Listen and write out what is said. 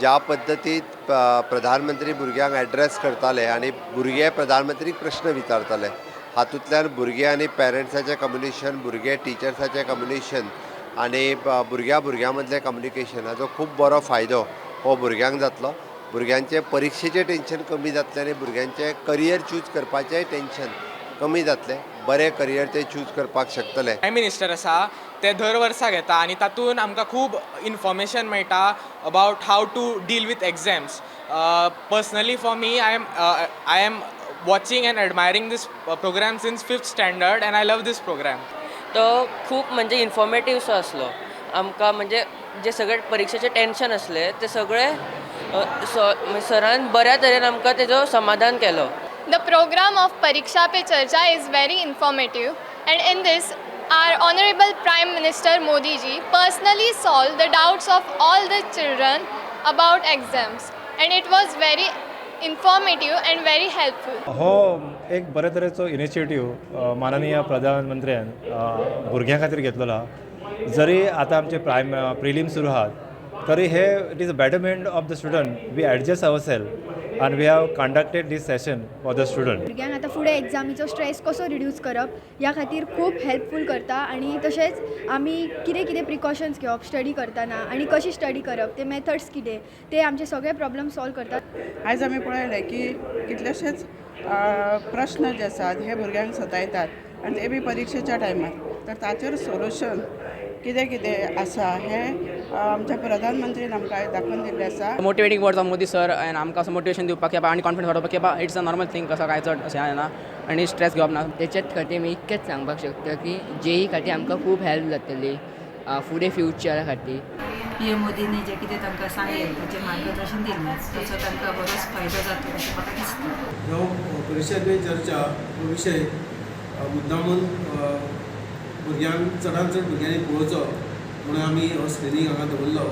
ज्या पद्दतीत प्रधानमंत्री भुरग्यांक एड्रेस करताले आनी भुरगे प्रधानमंत्रीक प्रश्न विचारताले, हातूंतल्यान भुरगे आनी पेरंट्साचें कम्युनिकेशन, भुरगे टिचर्साचें कम्युनिकेशन आनी भुरग्या भुरग्यां मदलें कम्युनिकेशन हाचो खूब बरो फायदो हो भुरग्यांक जातलो. भुरग्यांचें परिक्षेचें टेंशन कमी जातलें आनी भुरग्यांचें करियर चूज करपाचेंय टेंशन कमी जातलें. बरें करियर ते चूज करपाक शकतले. प्रायम मिनिस्टर आसा, ते दर वर्सा घेता आनी तातूंत आमकां खूब इन्फॉर्मेशन मेळटा about how to deal with exams. Personally for me, I am watching and admiring this program since fifth standard and I love this program. तो खूब म्हणजे इन्फॉर्मेटीव सो आसलो आमकां. म्हणजे जे सगळे परिक्षेचें टेंशन आसलें, ते सगळे सरान बऱ्या तरेन आमकां तेजो समाधान केलो. The program of Pariksha Pe Charcha is very informative, and in this our Honorable Prime Minister Modi ji personally solved the doubts of all the children about exams, and it was very informative and very helpful. हो एक बरे तरेचो initiative माननीय प्रधानमंत्र्यान भुरग्यां खातीर घेतलेलो आहा. जरी आतां आमचे प्रायम प्रिलीम सुरू आहात, तरी हे it is a betterment of the student. We adjust our self and we have conducted this session for the student. भुरग्यांक आतां फुडें एग्जामीचो स्ट्रेस कसो रिड्यूस करप ह्या खातीर खूब हेल्पफूल करता आनी तशेंच आमी कितें कितें प्रिकॉशन्स घेवप स्टडी करतना आनी कशी स्टडी करप, ते मेथड्स कितें, ते आमचे सगळे प्रॉब्लम सॉल्व करतात. आयज आमी पळयलें की कितलेशेच प्रश्न जे आसात हे भुरग्यांक सतायतात आनी ते बी परिक्षेच्या टायमार. तर ताचेर सोल्युशन कितें कितें आसा हें आमच्या प्रधानमंत्रीन आमकां दाखोवन दिल्लें आसा. Motivating words of Modi sir and आमकां असं मोटिवेशन दिवपाक की आनी कॉन्फिडन्स वाडोवपाक की बाबा, it's a normal thing, कसं काय चड अशें जायना आनी स्ट्रेस घेवप ना. त्याच्यात खातीर मी इतकेंच सांगपाक शकता की जेई खातीर आमकां खूब हेल्प जातली फुडें फ्युचरा खातीर. पीएम मोदींनी जें कितें तांकां सांगलें, ताचें मार्गदर्शन दिलें, ताचो तांकां बरोच फायदो जातलो अशें म्हाका दिसता. ह्यो परिक्षा पे चर्चा हो विशय मुद्दामून भुरग्यांक, चडांत चड भुरग्यांनी पळोवचो म्हणून आमी हो स्क्रिनींग हांगा दवरलो.